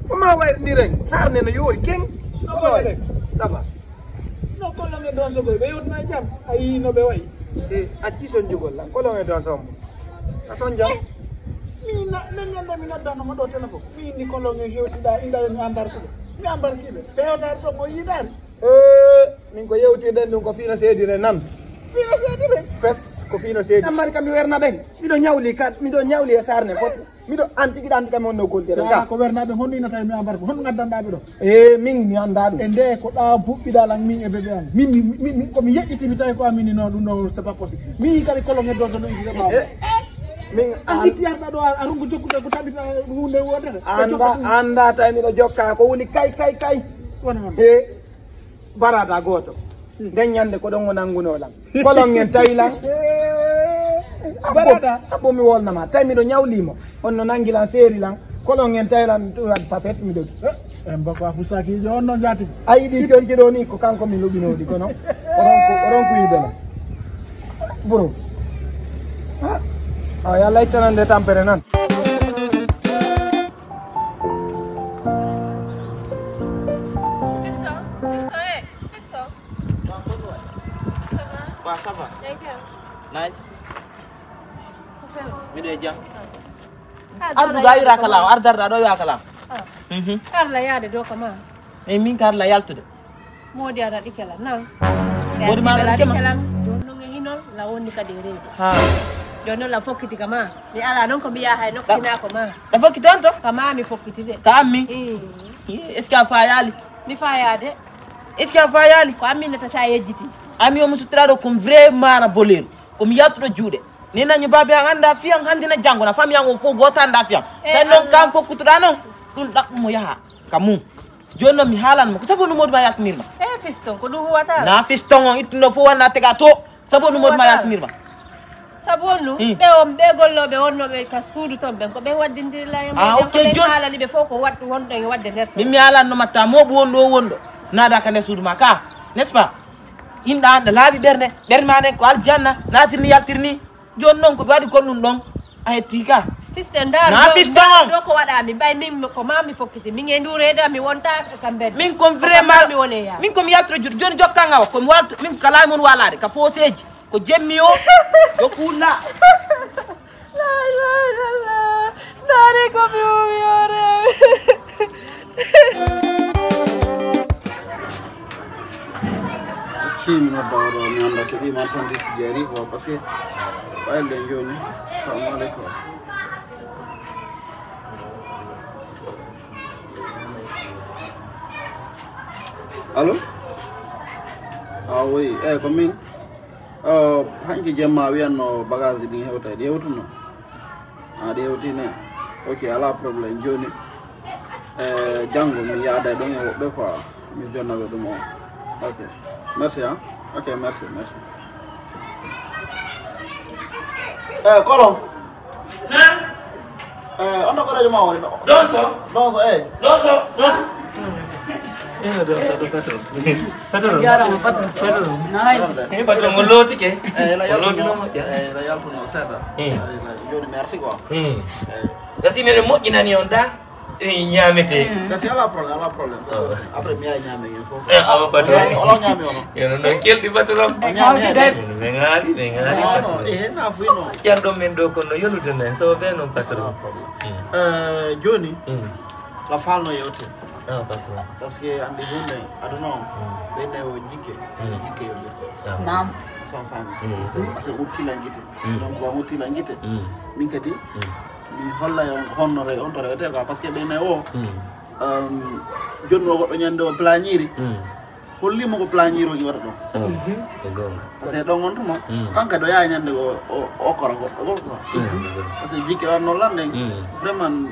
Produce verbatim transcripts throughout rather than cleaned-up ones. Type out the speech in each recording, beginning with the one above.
Ko ma wayri ni reng, sarne no yori keng. No ko le. Saba. No ko lo nge don so boy, be yot na jam. Ayi no be way. E, acci son jugol la. Ko lo nge don som. A son jam. Mi na, na nyanda mi na dano mo do telefon. Mi ni ko lo nge hewti da inda mi ambar ko. Mi ambar ki be. Be yot na to mo yidan. E, min ko yewtirɗen ɗum ko fino seedire nan. Fino seedire? Fes, ko fino seedi. Amari kam mi werna ɓen. Miɗo ñawli kan, miɗo ñawli e sarne fof. Miɗo anti giɗa anti kam honno goltere. Sa ko werna ɓen honno inata mi ambar ko honno gaddanɗa ɓe ɗo. E min mi annda ɗum. E nde ko ɗa buɓɓiɗa lan min e bébé an. Min mi min ko mi yeƴƴiti mi tawi ko amini non ɗum ɗo c'est pas possible. Mi kadi kolo ngeddo to no yide ma. Min an itti arɗa ɗo a rungu jokkude ko tabita hunde wotere. Anda anda tawi miɗo jokka ko woni kay kay kay. Wona wona. E barada gooto. Nden ñande ko ɗon o nanngunoo lan. Kolon en tawi lan. Barada. Abbo mi wolnama. Tawi miɗo ñawlimo. On no nanngi lan seeri lan. Kolon en tawi lan ɗum waɗi papet mi dogi. En bako a fusakiijo on no jaati. A yiɗi jonki ɗo ni ko kanko mi luɓinooɗi kono. Oɗon ko oɗon ko yiɗono. Bro. A yalla ittanande tampere nan. Pisto, pisto, eh, pisto. Ça va? Wa, ça va. Nice. Miɗo e jam. Arduga a wira kala o ardarɗa ɗo wiya kala. Karla yaade do kama. E min karla yaltude. Modi ara ɗikela nan. Modi ma ara ɗikela. Don non e hinol la wonni kadi reedu. Ha. Don non la fokkiti kama. Mi ala non ko mi yaha e noksina ko ma. La fokkiti on to? Kama mi fokkiti de. Ka ammi. Est-ce que a fayali? Mi fayade. Est-ce que a fayali? Ko ammi nata sa yejjiti. Ami o mo suttiraɗo comme vrai mara boleru. Ko mi yaltuɗo juuɗe. Ni nañu babi an anda fiyan handina jango na fami an o fo gota anda fiyan. Sai non kam fokkutuɗa non. Ɗum ɗaɓɓu mo yaha ka mum. Joni noon mi haalan mo ko sabu no modu ma yaltinirma. E fiston ko ɗum huwata. Na fiston on ittuno fof wanna tega to. Sabu no modu ma yaltinirma. Sabu on ɗum ɓe on ɓe gollooɓe wonnooɓe ka suudu toon ɓen ko ɓe waddindirla e ah ok. Joni haalani ɓe fof ko wattu wonɗo e wadde nder. Min mi haalanno matta moɓu wonɗo o wonɗo naada ka nder suudu ma ka, n'est-ce pas? Inɗa anɗa laaɓi ɓernde. Ɓernde ma nden ko aljanna natirni yaltirni. Joni noon ko ɓe waɗi kon ɗum ɗon. A hetti ka. Fisten dar na do, fisten on do ko waɗa mi mbay min ko ma mi fokkiti min e ndu reeda mi wonta kambe. Min kon vraiment mi woni ya min ko mi yaltoro juuɗe joni jokkangawa ko mi walto min ko kala mon walade ka foseji ko jemmi o. Yo kulla. La ilaha illallah. Dare ko mi wiyore. Ci mi nodda oɗo mi annda so ɗi marchandise ji ari ko parce que ɓayde jooni. Assalamu aleykum. Allo. Ah oui, eyi ko min. Hanki jemma wiyanno bagage ɗin hewta ɗi hewtuno. A ɗi hewtine. Ok, ala problème joni. E janngo mi yaada ɗon e woɓɓe quoi. Mi jonnaɓe ɗum o. Ok. Merci hein. Ok, merci, merci. E kolo. Na. E on ɗo korejo ma woni ɗo. Donso. Donso e. Donso, donso. Ina donso ɗo patron. Patron. Jarama patron. Patron. Nay. E patron mo lotike. E la yaltuno. E la yaltuno seeɗa. Joni merci quoi. Gasi meɗen moƴƴinani on da. E ñamete. Gasi ala problème, ala problème. Après mi ay ñame en fof. E awa patron. Ala ñame on. Yeno non keldi patron. Ɓe ngaali, ɓe ngaali patron. E na fuino. Canɗo men ɗo kono yolude men so fe non patron. E joni. La falno yewte. Ah, patron. Parce que andi hunde aduna on ɓe ne o jikke. Jikke yo ɓe. Nam. Son femme. Parce que uttila gite. Donc wa uttila gite. Min kadi mi holla on honno re on to rewete quoi parce que ɓe ne o. Jonno goɗɗo ñande o planiri. Hollimo ko planiro i wata ɗon. Parce que ɗon on tuma kanka ɗo yaha ñande ko o okkora goɗɗo goɗɗo quoi. Parce que jikkiran noon lan nden. Vraiment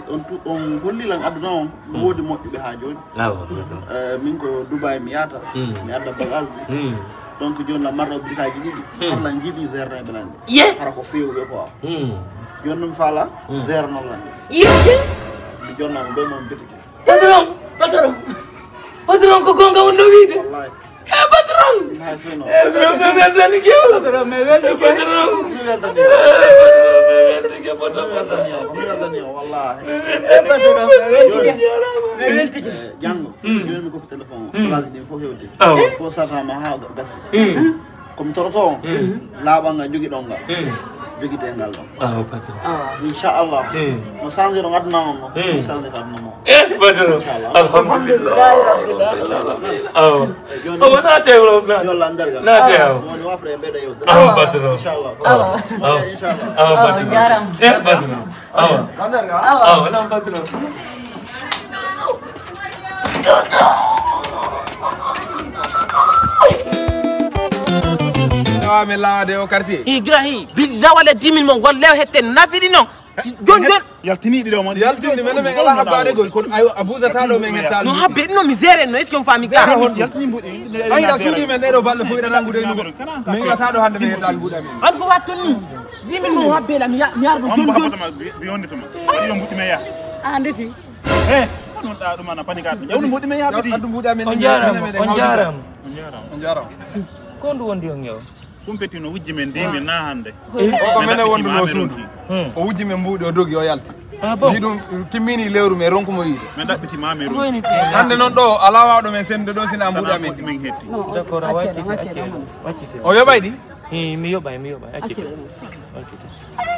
on tu on holli lan aduna on no woodi moƴƴuɓe ha joni. Min ko Dubai mi yata mi adda bagage ɗi. Donc joni la marɗo brikaji ɗiɗi harla jiiɗi gerne ɓe nande. Ye hara ko fewɓe quoi. Joni noon faala gerne noon lan. Ye mi jonnama ɓe mon bitiki. Patron, patron, patron ko gonga wonno wiide. Wallahi. Eh, patron! Eh, mi weltanike. Patron, mi weltanike. Patron, mi weltanike. Poto, poto. Mi weltanike, wallahi. Eh, patron, mi weltanike. Mi weltanike. Eh, janngo, jooni mi goppi téléphone o. Place ɗin fof hewti. Awa. Fof sartama haa gasi. Ko mi toroto on, laaɓal ngal jogiɗon ngal, jogite ngal ɗon. Awa, patron. Inchallah. No changé ɗon aduna on, no changé ko aduna mon. Eh, patron. Inchallah. Alhamdulillah. Awa. Jooni, awa, naate, awa, naate. Yo Allah nder gal. Naate, awa. Woni wafre e ɓeɗo yewde. Awa, patron. Inchallah. Awa. Inchallah. Awa, patron. Eh, patron. Awa. Awa, non, patron. Awa, min lawade o quartier. Ibrahim, billahi wala dix mille mon, wallahi hette nafiri non. Jon, jon. Yaltini ɗiɗo mon. Yaltini men, men ala habare gol, kono ayo, a buusata ɗo, men ngetta. No habbe, no mi gère, no, est-ce que on famille ka? Yaltini mbuɗi. Ay, a suuɗi men ɗeɗo balɗe fof, iɗa nangude e lugo. Men ngetta ɗo hande, men ngetta lugo amen. An ko wattu ni. Dix mille mo habbe la, mi ya-, mi yardo jon, jon. Bi yondituma. Yo mbuɗi me ya. Ah, ndeti. Eh, non ɗa ɗum ana pani ka. Yo mbuɗi me ya. Addu mbuɗi amen. On jarama, on jarama. On jarama. On jarama. Ko ndu wondi on yo? Kumpetino wujji men dix mille na hannde. Eh, o ko menen wonduno suudu. O wujji men mbuuɗi, o dogi, o yalti. Ah, bon? Mbi ɗum timmini lewru men, ronku mo yiide. Men ɗaɓɓiti ma men ronki. Hannde noon ɗo, alaa waawɗo men sende ɗo sina mbuuɗi amen. Mbuuɗi men hetti. D'accord, a waccite, accite, accite. O yoɓay ɗi? Eh, mi yoɓay, mi yoɓay, accite. Accite.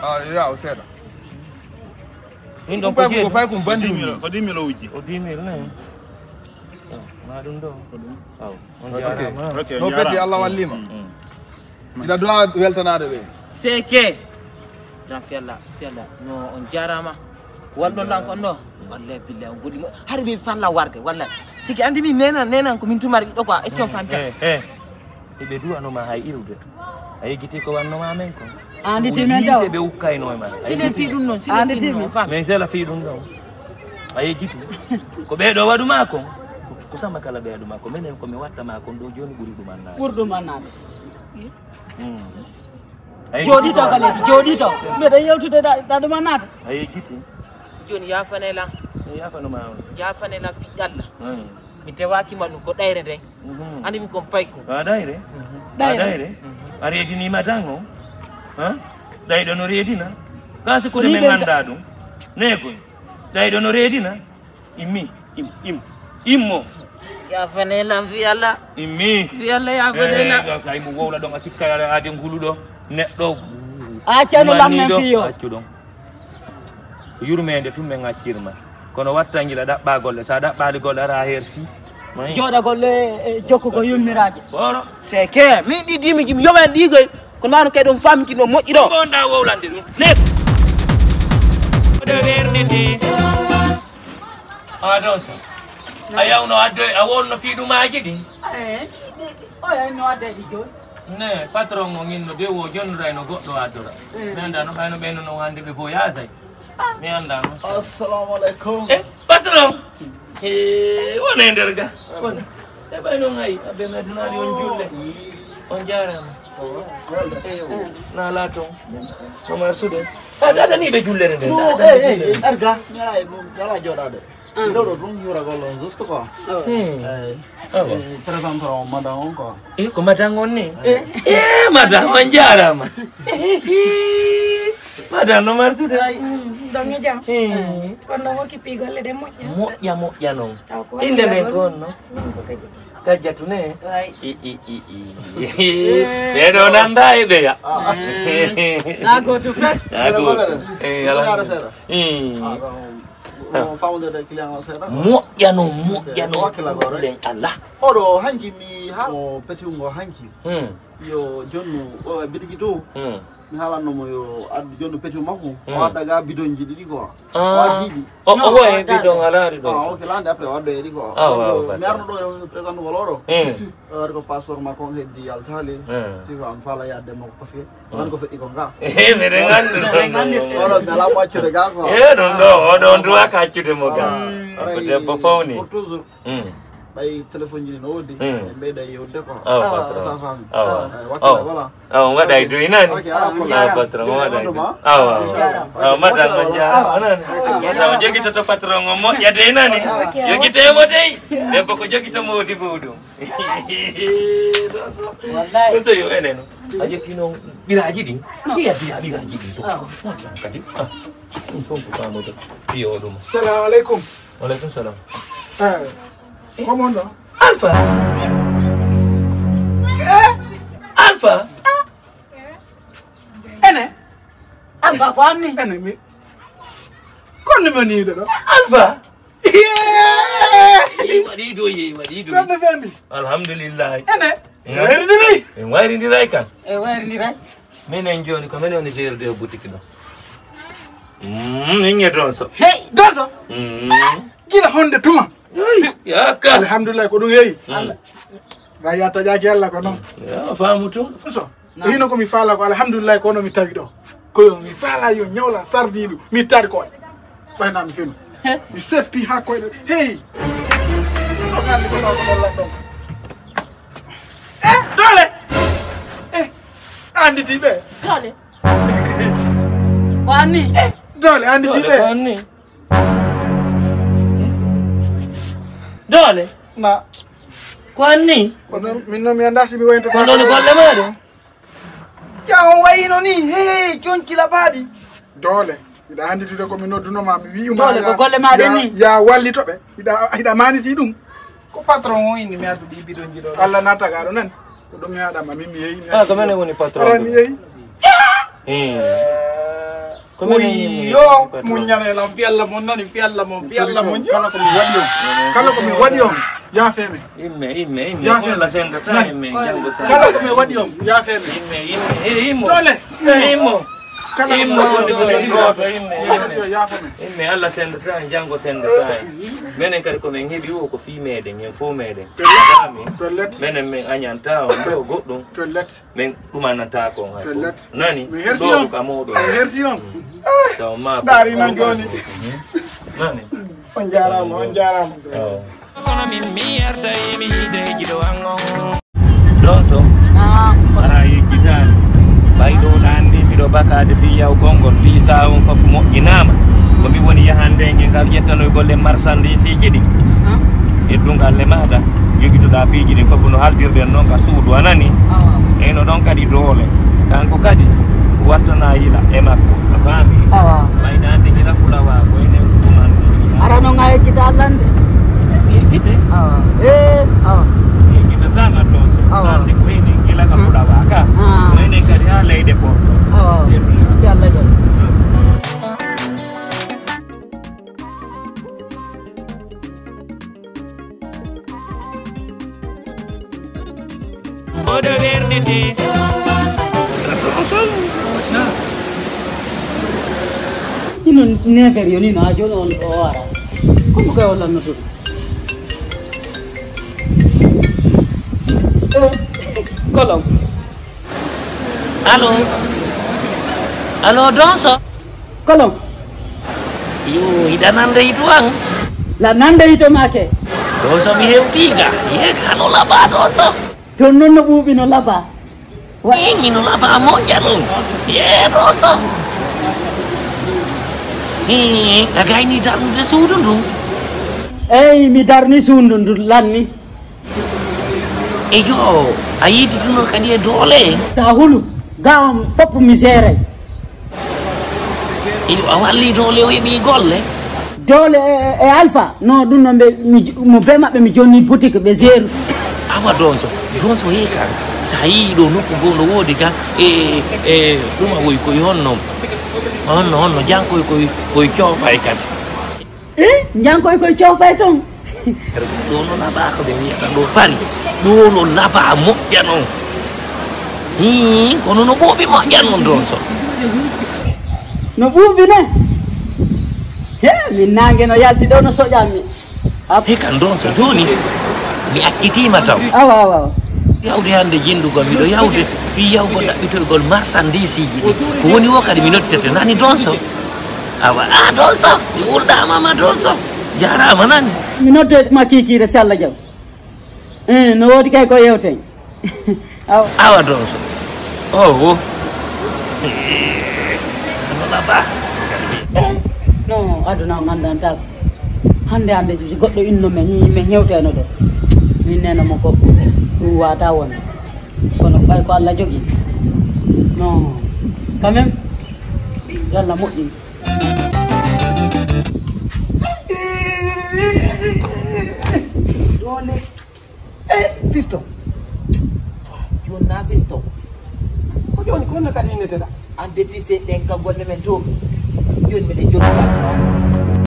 Ah, ya, o seeɗa. Min ɗon ko pay ko jeeɗi. Pay ko bandi. Ko dix mille o wujji. O dix mille ne. Ma ɗum ɗo. Aw. On jarama. Ok, no feti, Allah wallima. Ila du'a weltanaade ɓe. Seke. Dan fiyalla, fiyalla. No, on jarama. Walɗo lan kon ɗo. Wallahi billahi on goɗɗi mo. Hari ɓe falla warde, wallahi. Seke andi mi nena, nena ko min tumari ɗo quoi. Est-ce que on famille? Eh, eh. Eɓe du'anoma hay iwde. A yeggiti ko wannoma men kon. Andi ti men taw. Ɓe ukkayno e ma. Sile fi ɗum noon, sile fi ɗum noon, fam. Mais sela fi ɗum ɗon. A yeggiti. Ko ɓeɗo waɗuma kon. Ko sama kala ɓe waɗuma ko menen ko mi watta ma kon ɗo joni ɓuri ɗum annaade. Ɓuri ɗum annaade. Mm. A yeggiti. Jooɗito ko kala, jooɗito. Mbeɗa yewtude ɗa, ɗa ɗum annaade. A yeggiti. Joni yafane lan. Mi yafanoma on. Yafane lan fi Allah. Mm. Mi tewaki ma ɗum ko ɗayre nden. Mhm. Ani mi kon pay ko. A ɗayre? Mhm. A ɗayre? Ɗayre? Mhm. A reedinima tan o? Ha? Ɗayɗo no reedina? Ka sikkude min annda ɗum. Ne koy. Ɗayɗo no reedina? Immi. Im, im. Immo. Yafane lan fi Allah. Immi. Fi Allah yafane lan. Eh, ay mo wowla ɗon a sikka aade nguluɗo. Neɗɗo. Acca no lan men fiyo. Accu ɗon. Yurmeende tun men accirma. Kono watta ngila ɗaɓɓa golle. Sa ɗaɓɓali golle ara hersi. Jooɗa golle e jokku ko yummiraaje. Boro. C'est que min ɗi dimi jim yoɓan ɗi goy. Kono mano kay ɗum famki no moƴƴi ɗo. Bonda wowlande ɗum. Ne. A ɗon so. A yawno addo a wonno fi ɗumaji ɗi. Eh, o yawno adda ɗi joni. Ne, patron o ngin no de wo jonnuray no goɗɗo addora. Eh. Mi annda no ɓayno ɓe no hande ɓe voyage ay. Mi annda no. Assalamu alaikum. Eh, patron. Eh, wona e nder ga. Wona. E ɓay noon hay, aɓe mi addunaali on julle. On jaaraama. Eyo. Na laaton. Omar Sude. A dadaniiɓe jullere nden. No, eh, eh, eh, arga. Mi alaa e mum, mi alaa jooɗaade. Ɗo ɗo ɗum hiwragol on juste quoi. Hmm. Eh, awa. Eh, présente on madame on quoi. Eh, ko madame on ni? Eh. Eh, madame on jaaraama. Madame no marsude. Ay, mm, ɗon e jam. Eh. Kono ɗon occupé golle ɗe moƴƴa. Moƴƴa, moƴƴa noon. Taw ko innde nden ko honno? Min ko Kajjatu. Kajjatu ne? Ay. I, i, i, i. Ɓeɗo nanda e ɓeya. Ah. Eh, na gooto fes. Na gooto. Eh, ala. Seeɗa. Eh. Ah, ɗon, ɗon famde de client o seeɗa. Moƴƴa noon, moƴƴa noon. Wakkila ko rek. Ɗen ala. Oɗo hanki mi ha o petit ngo hanki. Hmm. Yo jonnu o e bitigi to. Hmm. Mi haalanno mo yo addu jonnu petu makko. Hmm. O adda ga bidonji ɗiɗi quoi. Ah. O addi ɗi. O, o, o e bidon a laari ɗo. Ah, ok, lande après o adda e ɗi quoi. Ah, donc, waaw, mi arno ɗo e présente wala ɗo. Hmm. O ari ko passeport makko on heddi yaltaali. Hmm. Ti ko an fala yaade makko parce que an ko feɗɗi ko nga. Eh, meɗen anndi ɗum. Oɗo mi ala mo accude ga quoi. Eh, ɗum ɗo, oɗo on duwa ka accude mo ga. Ah. Ko debbo fawni. Pour toujours. Hmm. Ɓay téléphone ji no woodi. Hmm. Ɓe ɓeyda yewde quoi. Awa, patron. Sa fami. Awa. Eh, wakkila, awa. Voilà. Awa, on waɗa e doy nani? Ok, ala problème. Awa, patron, on waɗa e doy. Awa, awa. Awa, madame, on jaaraama nani? Madame, on jogitoto patron on moƴƴa dey nani? Ok. Jogitee mo dey. Debbo ko jogito mo wodi buuɗum. Wallahi. Ɗum to yo enen. A ƴetti noon ɓiraaji ɗin. Ɓira, ɓira, ɓiraaji ɗin to. Awa. Kadi. Ah. Ɗum fof ko faamode. Fiyo ɗum. Salamu aleykum. Wa aleykum salam. Eh. Ko mon ɗo? Alpha. Eh? Alpha. Ene? Alpha ko anni? Ene mi. Kon mi woni ɗo? Alpha. Yeey! Yeey, waɗi ɗo, yeey, waɗi ɗo. Kon mi fendi? Alhamdulillah. Ene? Wayrindiri? En wayrindiray kan. E wayrindiray. Minen jooni ko minen woni gérde o boutique ɗo. Mm, min e Donso. Hey, Donso? Mm. Gila honde tuma? Hey, yaka. Alhamdulillah, ko ɗum yeeyi. Mm. Allah. Ga ya taƴaaki Allah ko noon. Ya, faamu tun. Donso. Naam. E hino ko mi faala ko alhamdulillah ko ono mi tawi ɗo. Ko yo mi faala yo ñawla sardiiɗo mi taari koye. Ɓayna mi fenu. He? Mi seppi haa koyɗe. Hey! Ɗo kandi ko ɗo ko ɗo lanɗo. Eh, doole! Eh, anditi ɓe. Doole. Ko anni? Eh, doole, anditi ɓe. Doole, ko anni? Doole? Na. Ko anni? Kono min noon mi anndaa si mi wayno. Ko ɗon golle maa ɗum? Ya on wayino ni, hey, conci laɓaaɗi. Doole, hiɗa anndi dude ko mi nodduno ma, mi wi'uma. Doole, ko golle maa ɗen ni? Ya wallito ɓe. Hiɗa, hiɗa maaniti ɗum. Ko patron o inni mi addu ɗi bidonji ɗo. Allah na tagaaɗo nan. Ko ɗum mi haɗama, min mi yehi, mi. Ah, ko menen woni patron. Ara mi yehi. Eh. Ko menen woni patron. Yo, muññane lam, fi Allah mon nani, fi Allah mon, fi Allah mon. Kala ko mi waɗi on, kala ko mi waɗi on, yaafee mi. Imme, imme, imme. Yaafee mi. Allah sendata imme, janngo sendata. Kala ko mi waɗi on, yaafee mi. Imme, imme, eh, immo. Doole. Eh, immo. Kala ko mi waɗi on, yaafee mi. Imme, imme. Yaafee mi. Imme, Allah sendata en, janngo sendata en. Menen kadi ko men heɓi o, ko fii meɗen, en fof meɗen. Pellet. Pellet. Menen men añanta on ɗo goɗɗum. Pellet. Men ɗumanata ko on hay fof. Pellet. Nani? Mi hersi on. Ɗo ka moɗon. Mi hersi on. Mm. Taw ma. Dari na joni. Nani? On jaaraama, on jaaraama. Oh. Kono min mi arta e mi yiide jiɗo an on. Ɗon so. Ah. Ara yejjitaani. Ɓay ɗo ɗo anndi miɗo bakaade fii yawgol ngol, fii saa on fof moƴƴinaama. Ko mi woni yahande nge ngal ƴettanoygol e marchandise ji ɗi. Ah. E dungal e maɗa, jogitoɗaa piiji ɗin fof no haldirɗen noon ka suudu, a nani? Awa. Eyno ɗon kadi doole. Kanko kadi, wattana yila e makko. A faami? Awa. Ɓayna anndi gila fulawa, ko enen ɗumanti. Ara noon a yejjita Alla nde? Yejjite? Awa. Eh, awa. Yejjitataama ɗon so. Awa. Anndi ko enen gila ka fulawa ka. Ah. Ko enen kadi haa leyɗe Porto. Awa. Emi. Si Alla jaɓi. Mboɗo werdete. Ino never yo ni no a jono on o ara. Komo kay o lanno to. Eh, kolom. Allo. Allo, Donso. Kolom. Yo, hiɗa nande hito an? La nande hito make. Donso mi hewtiga. Ye, kano laba, Donso. Ton non no ɓuuɓi no laba. Wa- Ii, no laba moƴƴa non. Ye, Donso. Ii, a gayni darnude suudu ndun. Eyi, mi darni suudu ndun lanni. Eyo, a yiidi ɗum ɗo kadi e doole. Ta hulu, ga on fof mi seeray. Eyo, a walli doole o heɓi golle. Doole e, e, e Alpha, no ɗum ɗo ɓe, mi j-, mo be maɓɓe mi jonni boutique ɓe seeru. Awa Donso, Donso hee kan, so a yii ɗo nokku goo no woodi ga, e, e, e, ɗum a woy koye honno, honno, honno, jankoy koye, koye coofay kadi. Eh, jankoy koye coofay toon. Ɗo no labaa ko ɓe wiyata ɗo Paris. Ɗo no labaa moƴƴa noon. Hii, kono no ɓuuɓi moƴƴa noon Donso. No ɓuuɓi ne? He, min naange no yalti ɗo no soƴammi. He kan Donso jooni mi accitiima taw. Awa, awa, awa. Yawde hannde jinndugol miɗo yawde fii yawgol ɗaɓɓitoygol marsandiisiiji ɗi. Ko woni wo kadi mi nodditete nani Donso. Awa, a Donso, mi wurdaama ma Donso. Jaaraama nani. Mi noddoyde ma kiikiiɗe si Allah jaɓi. Eh, no woodi kay ko yewten. Awa. Awa ɗo so. Oho. Non, aduna on anndantaako. Hannde hannde, si goɗɗo inno men, hi-, men hewteno ɗo. Min neno mo ko ɗum waata won. Kono ɓay ko Allah jogi. Non. Quand même, yo Allah moƴƴin. Doole. Eh, fisto. Jooni na fisto. Ko jooni ko honno kadi innetee-ɗaa? An depuis seeɗa ɗen ka golle men to. Jooni miɗen jokki waɗde noon.